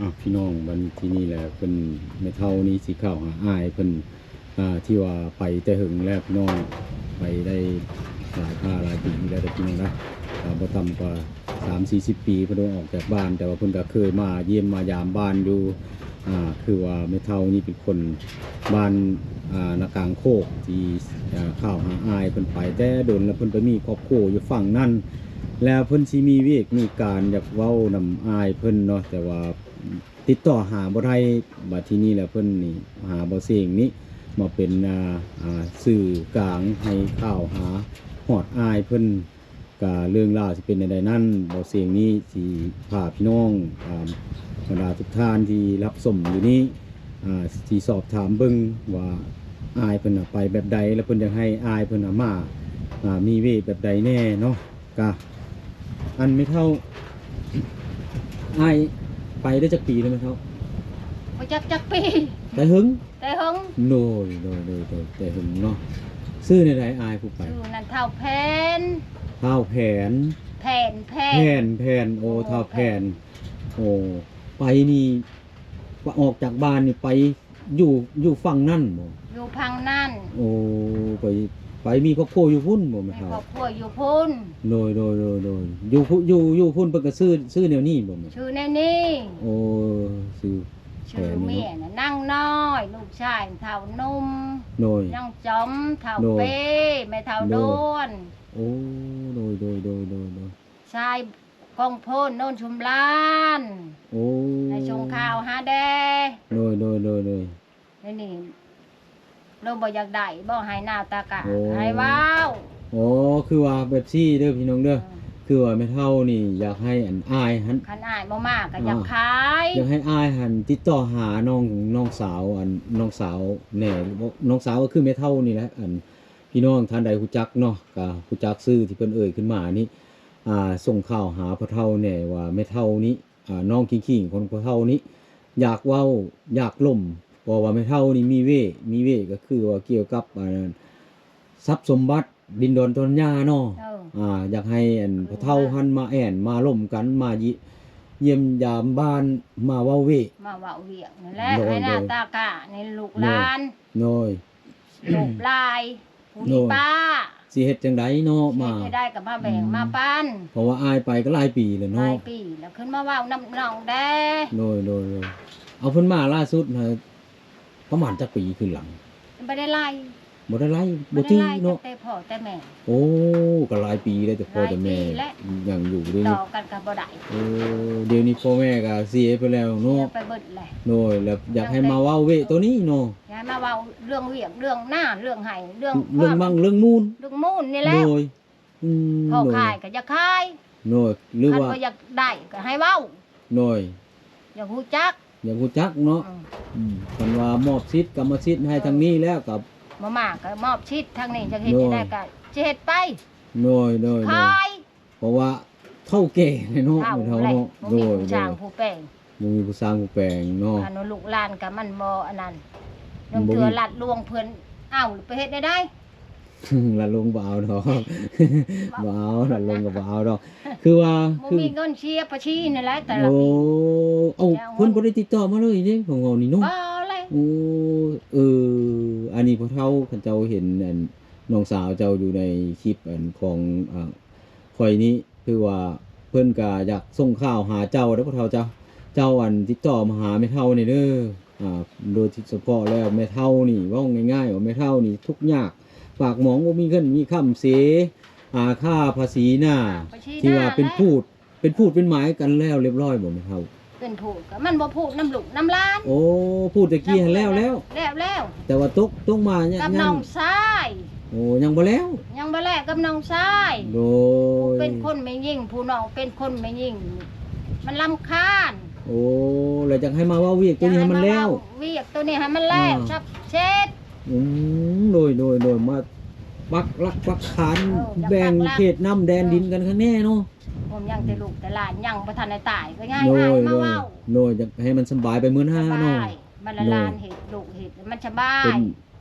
ອ້າວ ພີ່ນ້ອງ ບັດທີນີ້ແຫຼະ ເພິ່ນ ແມ່ເຖົ້ານີ້ຊິເຂົ້າຫາອ້າຍເພິ່ນ ອ່າ ທີ່ວ່າໄປແຕ່ເຫິງແລ້ວພີ່ນ້ອງ ໄປໄດ້ຫຼາຍພາຫຼາຍປີແລ້ວເດີພີ່ນ້ອງນະ ອ່າ ບໍ່ຕ່ຳກວ່າສາມສີ່ສິບປີ ເພິ່ນອອກຈາກບ້ານ ແຕ່ວ່າເພິ່ນກໍເຄີຍມາຢ້ຽມມາຢາມບ້ານຢູ່ ອ່າ ຄືວ່າແມ່ເຖົ້ານີ້ເປັນຄົນບ້ານ ອ່າ ນາກາງໂຄກ ທີ່ ອ່າ ເຂົ້າຫາອ້າຍເພິ່ນໄປແຕ່ດົນ ແລ້ວເພິ່ນໄປມີຄອບຄົວຢູ່ຝັ່ງນັ້ນ ແລ້ວເພິ່ນຊິມີວຽກມີການຢາກເວົ້ານຳອ້າຍເພິ່ນເນາະ ແຕ່ວ່າ ຕິດຕໍ່ຫາບໍ່ໄດ້ ບັດທີນີ້ແລ້ວເພິ່ນນີ້ຫາບໍ່ເສັງນີ້ມາເປັນ ອ່າ ອ່າ ສື່ກາງໃຫ້ຂ່າວຫາຮອດອ້າຍເພິ່ນ ກະເລື່ອງລາວຊິເປັນແນວໃດນັ້ນ ບໍ່ເສັງນີ້ຊິພາພີ່ນ້ອງ ອ່າ ບັນດາທຸກທ່ານທີ່ຮັບຊົມຢູ່ນີ້ ອ່າ ຊິສອບຖາມເບິ່ງວ່າອ້າຍເພິ່ນນະໄປແບບໃດ ແລ້ວເພິ່ນຢາກໃຫ້ອ້າຍເພິ່ນນະມາ ອ່າ ມີເວແບບໃດແດ່ເນາະ. ກະ ອັນແມ່ເຖົ້າ ອ້າຍໄປໄດ້ຈັກປີແລ້ວແມ່ເຖົ້າ? ບໍ່ຈັກຈັກປີ ແຕ່ເຫິງ ແຕ່ເຫິງ ໂດຍ ໂດຍ ໂດຍ ໂດຍ ແຕ່ເຫິງເນາະ. ຊື່ແນວໃດອ້າຍຜູ້ໄປ? ຊື່ນັ້ນທ້າວແຜນ ທ້າວແຜນ ແຜນ ແຜນ ແຜນ ແຜນ ໂອ້ ທ້າວແຜນ ໂອ້ ໄປນີ້ ອອກຈາກບ້ານນີ້ໄປ ຢູ່ ຢູ່ຝັ່ງນັ້ນບໍ່? ຢູ່ຝັ່ງນັ້ນ ໂອ້ ໄປ ໄປມີຄອບຄົວຢູ່ພຸ້ນບໍ່ແມ່ເຖົ້າ? ມີຄອບຄົວຢູ່ພຸ້ນ ໂດຍ ໂດຍ ໂດຍ ໂດຍ ຢູ່ພຸ້ນ ຢູ່ ຢູ່ພຸ້ນເພິ່ນກໍຊື່ ຊື່ແນວນີ້ບໍ່ແມ່? ຊື່ແນວນີ້ ໂອ້ ຊື່ ຊື່ແມ່ນະ ນາງນ້ອຍ ລູກຊາຍເຖົ້າໜຸ່ມ ໂດຍ ນາງຈອມ ເຖົ້າເປ້ ແມ່ເຖົ້າ ໂດຍ ດວນ ໂອ້ ໂດຍ ໂດຍ ໂດຍ ໂດຍ ໂດຍ ຊາຍ ກອງໂພນ ໂນນຊຸມລານ ໂອ້ ໃຫ້ສົ່ງຂ່າວຫາແດ່ ໂດຍ ໂດຍ ໂດຍ ໂດຍ ນີ້ ໂລບໍ່ຢາກໄດ້ບໍ່ ໃຫ້ໜ້າຕາກະ ໂອ້ ໃຫ້ເວົ້າ ໂອ້ ຄືວ່າແບບຊີ້ເດີພີ່ນ້ອງເດີ ອືມ ຄືວ່າແມ່ເຖົ້ານີ້ຢາກໃຫ້ອັນອ້າຍຫັ້ນ ຄັນອ້າຍບໍ່ມາກໍຢາກຂາຍ ຢາກໃຫ້ອ້າຍຫັ້ນຕິດຕໍ່ຫານ້ອງ ນ້ອງສາວ ອັນ ນ້ອງສາວແດ່ ນ້ອງສາວກໍຄືແມ່ເຖົ້ານີ້ແຫຼະ ອັນ ພີ່ນ້ອງທ່ານໃດຮູ້ຈັກເນາະ ກໍຮູ້ຈັກຊື່ທີ່ເພິ່ນເອີ່ຍຂຶ້ນມານີ້ ອ່າ ສົ່ງຂ່າວຫາພໍ່ເຖົ້າແດ່ວ່າແມ່ເຖົ້ານີ້ ອ່າ ນ້ອງຄີງໆຂອງພໍ່ເຖົ້ານີ້ ຢາກເວົ້າ ຢາກລົມ ເພາະວ່າແມ່ເຖົ້ານີ້ມີເວ ມີເວກໍຄືວ່າກ່ຽວກັບ ອັນ ຊັບສົມບັດດິນດອນຕອນຫຍ້າເນາະ ເອີ ອ່າ ຢາກໃຫ້ ອັນ ເອີ ພໍ່ເຖົ້າຫັ້ນມາແອ່ນ ມາລົມກັນ ມາຢ້ຽມຢາມບ້ານ ມາເວົ້າເວ ມາເວົ້າວຽກນັ້ນແຫຼະ ໂດຍ ໃຫ້ໜ້າ ໂດຍ ຕາກະໃນລູກ ໂດຍ ຫຼານ ໂດຍ ລູກຫຼາຍ ຜູ້ມີ ໂດຍ ປ້າ ຊິເຮັດຈັ່ງໃດເນາະ ຊິເຮັດ ມາ ຈັ່ງໃດກໍມາແບ່ງ ອືມ ມາປັນ ເພາະວ່າອ້າຍໄປກໍຫຼາຍປີແລ້ວເນາະ ຫຼາຍປີແລ້ວ ຂຶ້ນມາເວົ້ານຳນ້ອງແດ່ ໂດຍ ໂດຍ ໂດຍ ເອົາ ເພິ່ນມາລ່າສຸດນະ ປະມານຈັກປີຂຶ້ນຫຼັງ? ບໍ່ໄດ້ໄລ່ ບໍ່ໄດ້ໄລ່ ບໍ່ໄດ້ໄລ່ ບໍ່ຈື່ເນາະ ຕັ້ງແຕ່ພໍ່ແຕ່ແມ່ ໂອ້ ກໍຫຼາຍປີແລ້ວ ແຕ່ພໍ່ແຕ່ແມ່ ຫຼາຍປີແລ້ວ ຍັງຢູ່ເດ້ ຕໍ່ກັນກໍບໍ່ໄດ້ ໂອ້ ດຽວນີ້ພໍ່ແມ່ກໍເສຍໄປແລ້ວເນາະ ເສຍໄປເບິດແລ້ວ ໂດຍ ແລ້ວຢາກໃຫ້ມາເວົ້າເວໂຕນີ້ເນາະ ຢາກໃຫ້ມາເວົ້າເລື່ອງວຽກ ເລື່ອງນາ ເລື່ອງໄຮ່ ເລື່ອງ ເລື່ອງມັງ ເລື່ອງມູນ ເລື່ອງມູນນີ້ແຫຼະ ໂດຍ ອືມ ເຂົາຂາຍກໍຢາກຂາຍ ໂດຍ ຫຼືວ່າ ຄັນບໍ່ຢາກໄດ້ກໍໃຫ້ເວົ້າ ໂດຍ ຢາກຮູ້ຈັກ ຢາກຮູ້ຈັກເນາະ ອືມ ອືມ ຄັນວ່າມອບສິດກຳມະສິດໃຫ້ທາງນີ້ແລ້ວກໍ ມາ ມາກໍມອບສິດທາງນີ້ ຢາກເຮັດ ໂດຍ ຈັ່ງໃດກໍຊິເຮັດໄປ ໂດຍ ໂດຍ ຂາຍ ໂດຍ ເພາະວ່າເຖົ້າແກ່ແລ້ວເນາະ ເຖົ້າແລ້ວ ແມ່ເຖົ້າເນາະ ບໍ່ມີ ໂດຍ ຜູ້ຊ່າງ ໂດຍ ຜູ້ແປງ ບໍ່ມີຜູ້ຊ່າງຜູ້ແປງເນາະ ອັນວ່າລູກຫຼານກໍມັນບໍ່ອັນນັ້ນ ລາງເທື່ອລັດຫຼວງເພິ່ນເອົາໄປເຮັດແນວໃດ ລັດຫຼວງບໍ່ເອົາດອກ ບໍ່ເອົາ ລັດຫຼວງກໍບໍ່ເອົາດອກ ຄືວ່າ ບໍ່ ຄື ມີເງິນເສຍພາສີນີ້ແຫຼະແຕ່ລະປີ ໂອ້ ເອົາ ແລ້ວ ເພິ່ນບໍ່ໄດ້ຕິດຕໍ່ມາເລີຍເດ້ ຂອງເຮົານີ້ເນາະ ບໍ່ແຫຼະ ໂອ້ ເອີ ອັນນີ້ພໍ່ເຖົ້າເຂົາເຈົ້າເຫັນ ອັນ ນ້ອງສາວເຈົ້າຢູ່ໃນຄລິບ ອັນ ຂອງ ອ່າ ຂ້ອຍນີ້ ຄືວ່າເພິ່ນກະຢາກສົ່ງຂ່າວຫາເຈົ້າເດ້ ພໍ່ເຖົ້າເຈົ້າ ເຈົ້າ ອັນ ຕິດຕໍ່ມາຫາແມ່ເຖົ້ານີ້ເດີ ອ່າ ໂດຍສະເພາະແລ້ວແມ່ເຖົ້ານີ້ ເວົ້າງ່າຍໆວ່າແມ່ເຖົ້ານີ້ທຸກຍາກປາກໝອງ ບໍ່ມີເງິນມີຄຳເສຍ ອ່າ ຄ່າພາສີນາ ພາສີນາ ທີ່ວ່າເປັນ ແຫຼະ ພູດ ເປັນພູດເປັນໝາຍກັນແລ້ວລຽບຮ້ອຍບໍ່ແມ່ເຖົ້າ? ເປັນພູດ ກໍມັນບໍ່ພູດນຳລູກນຳຫຼານ ໂອ້ ພູດແຕ່ກີ້ຫັ້ນແລ້ວແລ້ວ ແລ້ວແລ້ວ ແຕ່ວ່າຕົກ ຕົກມາຍັງ ກັບນ້ອງຊາຍ ໂອ້ ຍັງບໍ່ແລ້ວ ຍັງບໍ່ແລ້ວກັບນ້ອງຊາຍ ໂດຍ ຜູ້ເປັນຄົນແມ່ຍິງ ຜູ້ນ້ອງເປັນຄົນແມ່ຍິງ ມັນລຳຄານ ໂອ້ ແລ້ວຢາກໃຫ້ມາເວົ້າວຽກໂຕນີ້ໃຫ້ມັນແລ້ວ ຢາກໃຫ້ມາເວົ້າວຽກໂຕນີ້ໃຫ້ມັນແລ້ວ ອືມ ສັບເສັດ ອືມ ໂດຍ ໂດຍ ໂດຍ ມາປັກຫຼັກປັກຖານ ເອີ ຢາກ ແບ່ງເຂດນ້ຳແດນດິນກັນ ເອີ ຂ້າງແນ່ເນາະ ໂອ້ ຍັງແຕ່ລູກແຕ່ຫຼານ ຍັງບໍ່ທັນໄດ້ຕາຍ ກໍຢາກໃຫ້ ໂດຍ ອ້າຍມາເວົ້າ ໂດຍ ໂດຍ ຢາກໃຫ້ມັນສະບາຍໄປເໝິດຫັ້ນເນາະ ສະບາຍ ບັດຫຼານ ໂດຍ ເຮັດ ລູກເຮັດ ມັນສະບາຍ ເປັນ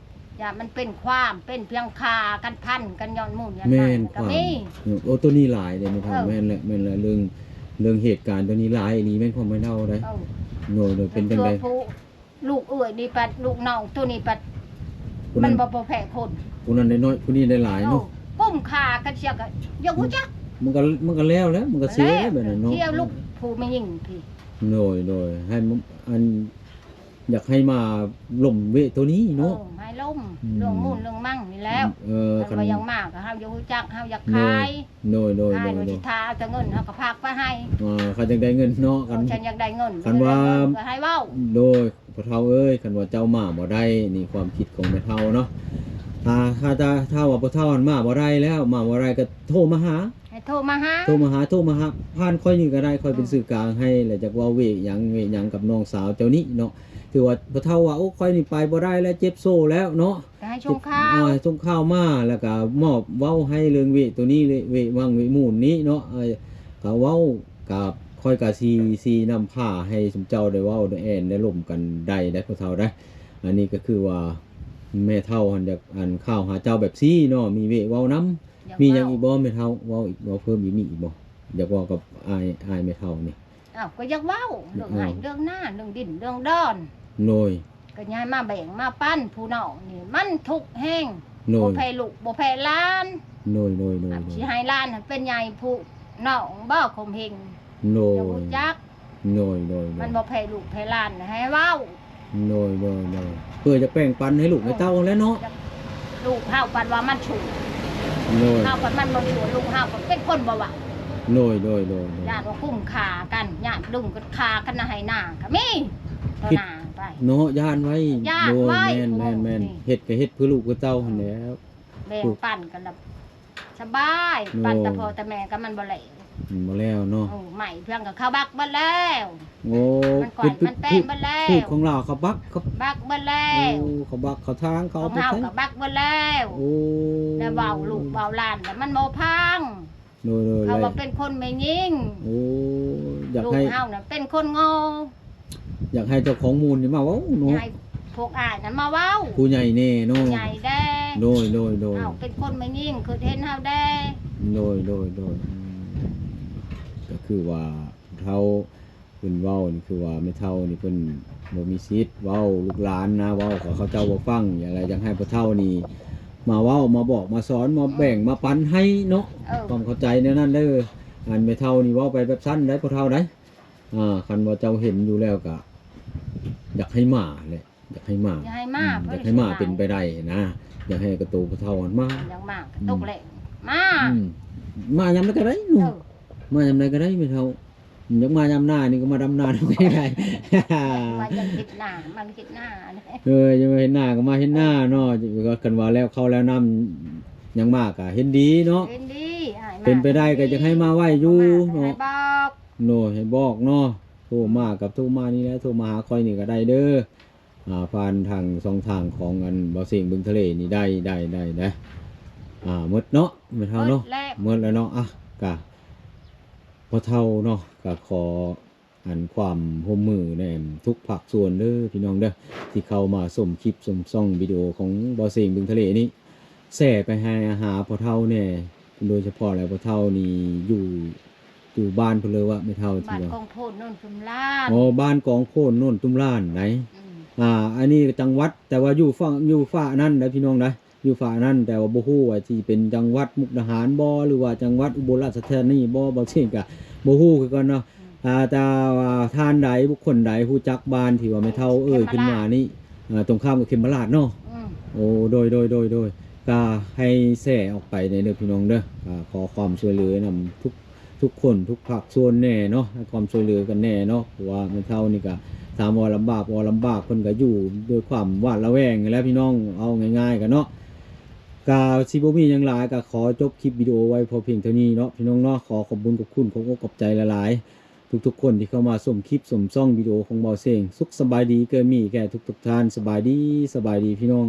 ຢ່າມັນເປັນຄວາມ ເປັນພຽງຄາກັນ ພັນກັນຍ້ອນໝູນຍ້ອນໝານ ແມ່ນ ກໍມີ ຄວາມ ໂອ້ ໂຕນີ້ຫຼາຍເດ້ແມ່ເຖົ້າ ເອີ ແມ່ນແຫຼະ ແມ່ນແຫຼະ ເລື່ອງ ເລື່ອງເຫດການໂຕນີ້ຫຼາຍອີ່ຫຼີ ແມ່ນຄວາມແມ່ເຖົ້າໃດ ເອີ ໂດຍ ໂດຍ ເປັນຈັ່ງໃດ? ລູກເອື້ອຍນີ້ປັດ ລູກນ້ອງໂຕນີ້ປັດ ມັນບໍ່ ບໍ່ແພ້ຄົນ ຜູ້ນັ້ນໄດ້ໜ້ອຍ ຜູ້ນີ້ໄດ້ຫຼາຍເນາະ. ກຸ້ມຂ້າກັນເສຍກໍຢາກຮູ້ຈັກ ມັນກໍ ມັນກໍແລ້ວແຫຼະ ມັນກໍເສຍແລ້ວແບບນັ້ນເນາະ ເສຍລູກຜູ້ແມ່ຍິງພີ້. ໂດຍ ໂດຍ ໃຫ້ ອັນ ຢາກໃຫ້ມາລົ້ມເວໂຕນີ້ເນາະ ໃຫ້ລົ້ມ ເລື່ອງມູນເລື່ອງມັງນີ້ແລ້ວ. ເອີ ຄັນວ່າຢາກມາກໍເຮົາຢາກຮູ້ຈັກ ເຮົາຢາກຂາຍ. ໂດຍ ໂດຍ ໂດຍ ຖ້າເອົາແຕ່ເງິນເຮົາກໍພາກໄປໃຫ້ ເອີ ຄັນຢາກໄດ້ເງິນເນາະ ຄັນຢາກໄດ້ເງິນ ຄັນວ່າ ກໍໃຫ້ເວົ້າ. ໂດຍ ພໍ່ເຖົ້າເອີຍ ຄັນວ່າເຈົ້າມາບໍ່ໄດ້ ນີ້ຄວາມຄິດຂອງແມ່ເຖົ້າເນາະ ຖ້າ ຖ້າ ຖ້າ ຖ້າວ່າພໍ່ເຖົ້າຫັ້ນມາບໍ່ໄດ້ແລ້ວ ມາບໍ່ໄດ້ກໍໂທມາຫາ ໃຫ້ໂທມາຫາ ໂທມາຫາ ໂທມາຫາຜ່ານຂ້ອຍນີ້ກໍໄດ້ ຂ້ອຍເປັນ ອືມ ສື່ກາງໃຫ້ ແລ້ວຈັກເວົ້າເວຫຍັງ ເວຫຍັງກັບນ້ອງສາວເຈົ້ານີ້ເນາະ. ຖືວ່າພໍ່ເຖົ້າວ່າ ໂອ້ ຂ້ອຍນີ້ໄປບໍ່ໄດ້ແລ້ວ ເຈັບໂສ້ແລ້ວເນາະ ກໍໃຫ້ສົ່ງຂ່າວ ເອີ ໃຫ້ສົ່ງຂ່າວມາ ແລ້ວກໍມອບເວົ້າໃຫ້ເລື່ອງເວໂຕນີ້ ເວຫວັງເວມູນນີ້ເນາະ ເອີ ກໍເວົ້າກັບຂ້ອຍກໍຊິ ຊິນຳພາໃຫ້ຊຸມເຈົ້າໄດ້ເວົ້າໄດ້ແອ່ນໄດ້ລົມກັນໄດ້ ໄດ້ພໍ່ເຖົ້າໄດ້. ອັນນີ້ກໍຄືວ່າແມ່ເຖົ້າຫັ້ນຢາກ ອັນ ຂ່າວຫາເຈົ້າແບບຊີ້ເນາະ ມີເວເວົ້ານຳ. ມີຫຍັງອີກບໍ່ແມ່ເຖົ້າ ເວົ້າອີກ ເວົ້າເພີ່ມອີກ ມີອີກບໍ່ ຢາກເວົ້າກັບອ້າຍ ອ້າຍແມ່ເຖົ້ານີ້? ອ້າວ ກໍຢາກເວົ້າເລື່ອງໄຮ່ ເອີ ເລື່ອງນາ ເລື່ອງດິນເລື່ອງດອນ. ໂດຍ ກໍຢາກໃຫ້ມາແບ່ງມາປັນ ຜູ້ນ້ອງນີ້ມັນທຸກແຮງ. ໂດຍ ບໍ່ແພ້ລູກບໍ່ແພ້ຫຼານ. ໂດຍ ໂດຍ ໂດຍ ຊິໃຫ້ຫຼານເປັນໃຫຍ່ຜູ້ນ້ອງບໍ່ຂົ່ມເຫັງ. ໂດຍ ຢາກຮູ້ຈັກ. ໂດຍ ໂດຍ ໂດຍ ມັນບໍ່ແພ້ລູກແພ້ຫຼານ ໃຫ້ເວົ້າ. ໂດຍ ໂດຍ ໂດຍ ເພື່ອຈະແບ່ງປັນໃຫ້ລູກໃຫ້ເຕົ້າຫັ້ນແຫຼະເນາະ. ລູກເຮົາປັນວ່າມັນຊົ່ວ ໂດຍ ເຮົາປັນມັນບໍ່ຊົ່ວ ລູກເຮົາກໍເປັນຄົນບໍ່ເວົ້າ. ໂດຍ ໂດຍ ໂດຍ ໂດຍ ຢ້ານວ່າກຸ້ມຂ້າກັນ ຢ້ານລຸງກັນຂ້າກັນໃນໄຮ່ນາກໍມີ ຕໍ່ໜ້າໄປເນາະ ຢ້ານໄວ້. ໂດຍ ແມ່ນ ແມ່ນ ແມ່ນ ເຮັດກໍເຮັດເພື່ອລູກເພື່ອເຕົ້າຫັ້ນແຫຼະ ແບ່ງປັນກັນລະ ສະບາຍ ໂອ້ ປັນແຕ່ພໍ່ແຕ່ແມ່ກໍມັນບໍ່ແລ້ວ ມັນບໍ່ແລ້ວເນາະ. ເອີ ໄມ້ພຽງກໍເຂົາບັກເບິດແລ້ວ. ໂອ້ ມັນກ້ອຍ ມັນແປ້ງເບິດແລ້ວ ຂອງລາວເຂົາບັກ ເຂົາບັກເບິດແລ້ວ. ໂອ້ ເຂົາບັກເຂົາທາງ ເຂົາເອົາໄປໃຊ້ ເຂົາກໍບັກເບິດແລ້ວ. ໂອ້ ແລ້ວເວົ້າລູກເວົ້າຫຼານແລ້ວມັນບໍ່ຟັງ. ໂດຍ ໂດຍ ເຂົາວ່າເປັນຄົນແມ່ຍິງ. ໂອ້ ຢາກໃຫ້ ລູກເຮົານະເປັນຄົນໂງ່ ຢາກໃຫ້ເຈົ້າຂອງມູນນີ້ມາເວົ້າເນາະ ໃຫ້ພວກອ້າຍນັ້ນມາເວົ້າ ຜູ້ໃຫຍ່ແດ່ເນາະ ຜູ້ໃຫຍ່ແດ່. ໂດຍ ໂດຍ ໂດຍ ເຮົາເປັນຄົນແມ່ຍິງ ຄິດເຫັນເຮົາແດ່. ໂດຍ ໂດຍ ໂດຍ ອືມ ກໍຄືວ່າເຖົ້າເພິ່ນເວົ້ານີ້ ຄືວ່າແມ່ເຖົ້ານີ້ເພິ່ນບໍ່ມີສິດເວົ້າ ລູກຫຼານນະເວົ້າ ເຂົາເຈົ້າບໍ່ຟັງ ຢ່າງໃດຢາກໃຫ້ພໍ່ເຖົ້ານີ້ມາເວົ້າ ມາບອກ ມາສອນ ມາແບ່ງ ອືມ ມາປັນໃຫ້ເນາະ. ເອີ ຄວາມເຂົ້າໃຈແນວນັ້ນເດີ ອັນແມ່ເຖົ້ານີ້ເວົ້າໄປແບບຊັ້ນໄດ໋ ພໍ່ເຖົ້າໄດ໋. ອ່າ ຄັນວ່າເຈົ້າເຫັນຢູ່ແລ້ວກະຢາກໃຫ້ມາແຫຼະ ຢາກໃຫ້ມາ ຢາກໃຫ້ມາ ອືມ ເພິ່ນ ຢາກໃຫ້ມາ ເປັນໄປໄດ້ນະ ຢາກໃຫ້ກະໂຕຜູ້ເຖົ້າຫັ້ນມາ ຢາກມາ ອືມ ຕົກແຫຼງມາ ອືມ ມາຍາມໃດກໍໄດ້ເນາະ. ເອີ ມາຍາມໃດກໍໄດ້ແມ່ເຖົ້າ ຢາກມາຍາມໜ້ານີ້ກໍມາດຳນານຳກັນໄດ້ ມາຢາມເຮັດນາ ມາເຮັດນາ. ເອີ ຢາກມາເຮັດນາກໍມາເຮັດນາເນາະ ຄັນວ່າແລ້ວເຂົ້າແລ້ວນ້ຳ ຍັງມາກໍເຫັນດີເນາະ ເຫັນດີ ອ້າຍມາ ເປັນໄປໄດ້ກໍຢາກໃຫ້ມາໄວຢູ່ເນາະ ໃຫ້ບອກ ໂດຍ ໃຫ້ບອກເນາະ ໂທມາກັບໂທມານີ້ແຫຼະ ໂທມາຫາຂ້ອຍນີ້ກໍໄດ້ເດີ ອ່າ ຜ່ານທາງຊ່ອງທາງຂອງອັນບ່າວເສັງເບິ່ງທະເລນີ້ໄດ້ ໄດ້ ໄດ້ ໄດ້ ອ່າ ໝົດເນາະ ແມ່ເຖົ້າເນາະ ໝົດແລ້ວ ໝົດແລ້ວເນາະ. ອ່ະ ກະພໍ່ເຖົ້າເນາະ ກະຂໍອັນຄວາມຮ່ວມມືແດ່ທຸກພາກສ່ວນເດີພີ່ນ້ອງເດີ ທີ່ເຂົ້າມາຊົມຄລິບຊົມຊ່ອງວິດີໂອຂອງບ່າວເສັງເບິ່ງທະເລນີ້ ແຊໄປໃຫ້ຫາພໍ່ເຖົ້າແດ່ ໂດຍສະເພາະແລ້ວພໍ່ເຖົ້ານີ້ຢູ່ ຢູ່ບ້ານເພິ່ນເລີຍວະ ແມ່ເຖົ້າ ທີ່ວ່າ ບ້ານກອງໂພນໂນນຕຸມລານ. ອໍ ບ້ານກອງໂພນໂນນຕຸມລານໃດ໋. ອືມ ອ່າ ອັນນີ້ກໍຈັງຫວັດ ແຕ່ວ່າຢູ່ຝັ່ງ ຢູ່ຟາກນັ້ນໃດ໋ພີ່ນ້ອງໃດ໋ ຢູ່ຟາກນັ້ນ ແຕ່ວ່າບໍ່ຮູ້ວ່າຊິເປັນຈັງຫວັດມຸກດາຫານບໍ່ ຫຼືວ່າຈັງຫວັດອຸບົນລາຊະທານີບໍ່ ບ່າວເສັງກະບໍ່ຮູ້ຄືກັນເນາະ. ອືມ ອ່າ ແຕ່ວ່າທ່ານໃດ ບຸກຄົນໃດຮູ້ຈັກບ້ານທີ່ວ່າແມ່ເຖົ້າເອີ່ຍຂຶ້ນມານີ້ ອ່າ ຕົງຂ້າມກັບເຂັມມະລາດເນາະ. ອືມ ໂອ້ ໂດຍ ໂດຍ ໂດຍ ໂດຍ ກະໃຫ້ແຊອອກໄປແດ່ເດີພີ່ນ້ອງເດີ ອ່າ ຂໍຄວາມຊ່ວຍເຫຼືອນຳທຸກ ທຸກຄົນທຸກພາກສ່ວນແດ່ເນາະ ໃຫ້ຄວາມຊ່ວຍເຫຼືອກັນແດ່ເນາະ ເພາະວ່າແມ່ເຖົ້ານີ້ກະຖາມວ່າລຳບາກບໍ່ ລຳບາກ ເພິ່ນກະຢູ່ດ້ວຍຄວາມຫວາດລະແວງຫັ້ນແຫຼະພີ່ນ້ອງ ເວົ້າງ່າຍໆ ກະເນາະ. ກະຊິບໍ່ມີຫຍັງຫຼາຍ ກະຂໍຈົບຄລິບວິດີໂອໄວ້ພໍພຽງເທົ່ານີ້ເນາະ ພີ່ນ້ອງເນາະ. ຂໍຂອບບຸນຂອບຄຸນ ຂອບອົກຂອບໃຈຫຼາຍໆ ທຸກໆຄົນທີ່ເຂົ້າມາຊົມຄລິບຊົມຊ່ອງວິດີໂອຂອງບ່າວເສັງ. ສຸກສະບາຍດີ ເກີດມີແກ່ທຸກໆທ່ານ. ສະບາຍດີ ສະບາຍດີພີ່ນ້ອງ.